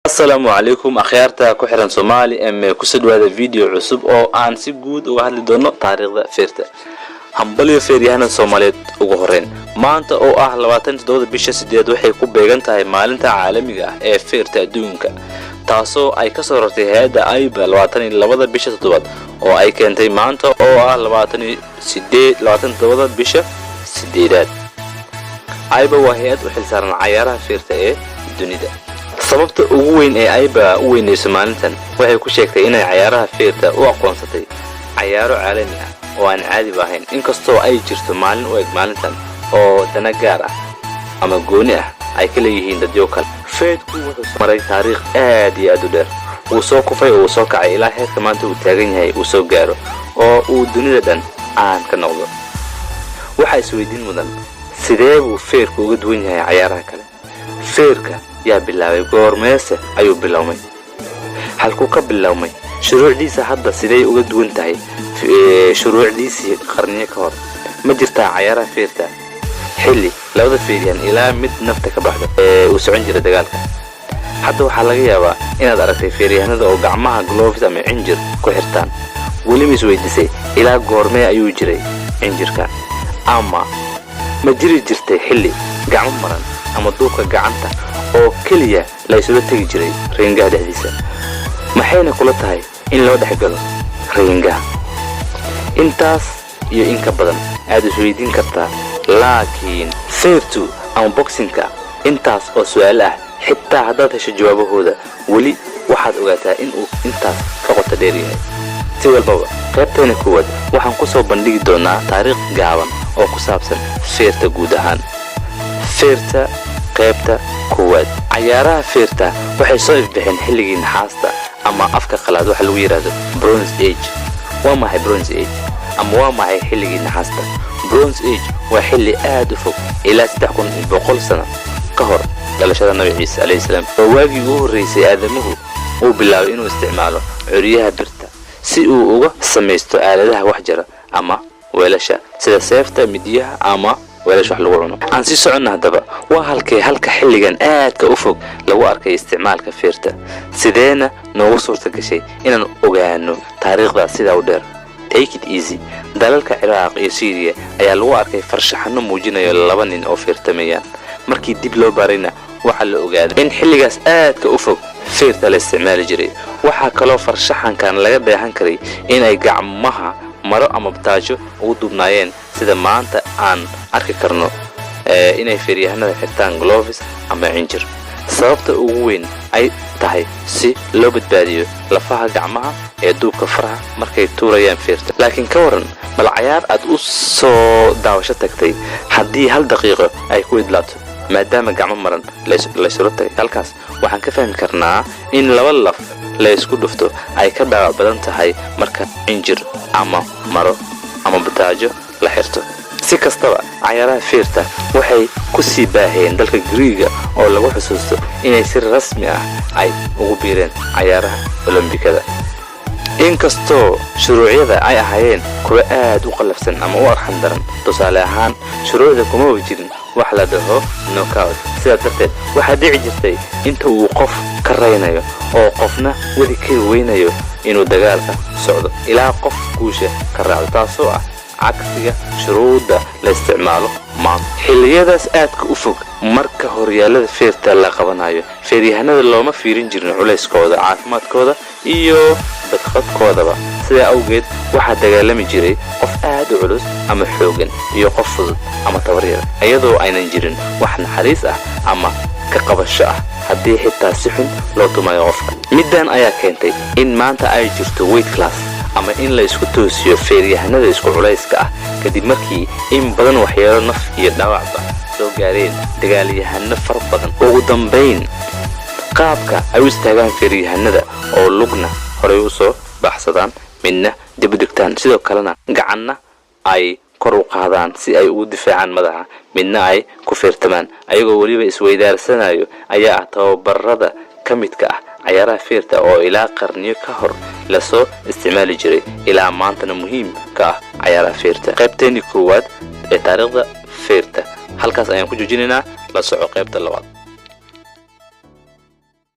Asalaamu calaykum akhyaarta ku xiran Soomaali M, kusoo dhawaada video cusub oo aan si guud uga hadli doono taariikhda feerta. Hambalyo feeryahanada Soomaaliyeed. Ugu horeyn, maanta oo ah 27-da bisha sideed waxay ku beegan tahay Maalinta Caalamiga ah ee Feerta Adduunka, taasoo ay ka soo rartay hay-adda AIBA 22-da bisha toddobaad oo ay keentay maanta oo ah 28, 27-da bisha sideedaad. AIBA waa hay-ad u xilsaaran cayaaraha feerta ee dunida. Sababta ugu weyn ee AIBA u weynayso maalintan waxay ku sheegtay inay cayaaraha feerta u aqoonsatay cayaaro caalami ah oo aan caadiba ahayn, inkastoo ay jirto maalin u eg maalintan oo dana gaar ah ama gooni ah ay ka leeyihiin dadyo kale. Feerku wuxuu maray taariikh aad iyo aad u dheer. Wuu soo kufay oo uu soo kacay ilaa heerka maanta uu taagan yahay uu soo gaaro oo uu dunida dhan caan ka noqdo. Waxaa isweydiin mudan, sidee buu feerku uga duwan yahay cayaaraha kale? Feerka yaa bilaabay? Goormeese ayuu bilowmay? Halkuu ka bilowmay? Shuruucdiisa hadda sidey uga duwan tahay shuruucdiisii qarniyo ka hor? Ma jirtaa cayaaraha feerta xilli labada feeryahan ilaa mid nafta ka baxdo ee uu socon jira dagaalka? Hadda waxaa laga yaabaa inaad aragtay feeryahanada oo gacmaha gloves ama cinjir ku xirtaan. Weli ma isweydiisay ilaa goormee ayuu jiray cinjirkan? Ama ma jiri jirtay xilli gacmo maran ama duubka gacanta oo keliya la isula tegi jiray riingaha dhexdiisa? Maxayna kula tahay in loo dhex galo riingaha? Intaas iyo in ka badan aad isweydiin kartaa, laakiin feertu ama boxingka intaas oo su'aalo ah xitaa haddaad hesho jawaabahooda, weli waxaad ogaataa in uu intaas ka qoto dheer yahay. Si walbaba, qaybteena koowaad waxaan ku soo bandhigi doonaa taariikh gaaban oo ku saabsan feerta guud ahaan. Feerta qaybta koowaad. Cayaaraha feerta waxay soo ifbixeen xilligii naxaasta ama afka qalaad waxa lagu yidhaahdo Bronze Age. Waa maxay Bronze Age ama waa maxay xilligii naxaasta? Bronze Age waa xilli aad u fog, ilaa 3100 sano ka hor dhalashada Nabi Ciise calayhi salaam. Waa waagii ugu horraysay aadamuhu uu bilaabay inuu isticmaalo curyaha birta si uu uga samaysto aaladaha wax jara ama weelasha, sida seefta, midiyaha ama weelasha wax lagu cuno. Aan sii soconna haddaba. Waa halkee halka xilligan aadka u fog lagu arkay isticmaalka feerta? Sideena noogu suurta gashay inaan ogaano taariikhda sidaa u dheer? Take it easy. Dalalka Ciraaq iyo Siiriya ayaa lagu arkay farshaxano muujinayo laba nin oo feertamayaan. Markii dib loo baarayna, waxaa la ogaaday in xilligaas aadka u fog feerta la isticmaali jiray. Waxaa kaloo farshaxankan laga dheehan karay inay gacmaha maro ama bataajo ugu duubnaayeen, sida maanta aan arki karno inay feeryahanada xirtaan gloves ama cinjir. Sababta ugu weyn ay tahay si loo badbaadiyo lafaha gacmaha ee duubka faraha markay tuurayaan feerta. Laakiin ka waran bal cayaar aad u soo daawasho tagtay haddii hal daqiiqo ay ku idlaato maadaama gacmo maran laysula tagay? Halkaas waxaan ka fahmi karnaa in laba laf la ysku dhufto ay ka dhaawac badan tahay marka cinjir ama maro ama bataajo la xirto. Si kastaba, cayaaraha feerta waxay ku sii baaheen dalka Griiga oo lagu xusuusto inay si rasmi ah ay ugu biireen cayaaraha Olombikada, inkastoo shuruucyada ay ahaayeen kuwa aad u qallafsan ama u arxan daran. Tusaale ahaan, shuruucda kumaba jirin wax la dhaho knockout. Sidaas darteed waxaa dhici jirtay inta uu qof ka raynayo oo qofna wadi kari weynayo inuu dagaalka socdo ilaa qof guusha ka raacdo, taasoo ah cagsiga shuruudda la isticmaalo maanta. Xilliyadaas aadka u fog, marka horyaalada feerta la qabanayo, feeryahanada looma fiirin jirin culayskooda, caafimaadkooda iyo badqabkoodaba. Sidaa awgeed waxaa dagaalami jiray qof aad u culus ama xoogan iyo qof fudud ama tabaryar, iyadoo aynan jirin wax naxariis ah ama ka qabasho ah haddii xitaa si xun loo tumayo qofka. Middan ayaa keentay in maanta ay jirto weight class ama in la isku toosiyo feeryahanada isku culayska ah, kadib markii in badan waxyeelo naf iyo dhaawacba soo gaareen dagaalyahano fara badan. Ugu dambayn, qaabka ay u istaagaan feeryahanada oo lugna horay u soo baxsadaan, midna dib u dhigtaan, sidoo kalena gacanna ay kor u qaadaan si ay ugu difaacaan madaxa, midna ay ku feertamaan ayagoo weliba isweydaarsanayo, ayaa ah tababarada ka midka ah cayaaraha feerta oo ilaa qarniyo ka hor lasoo isticmaali jiray, ilaa maantana muhiim ka ah cayaaraha feerta. Qaybteennii koowaad ee taariikhda feerta halkaas ayaan ku joojinaynaa. La soco qaybta labaad.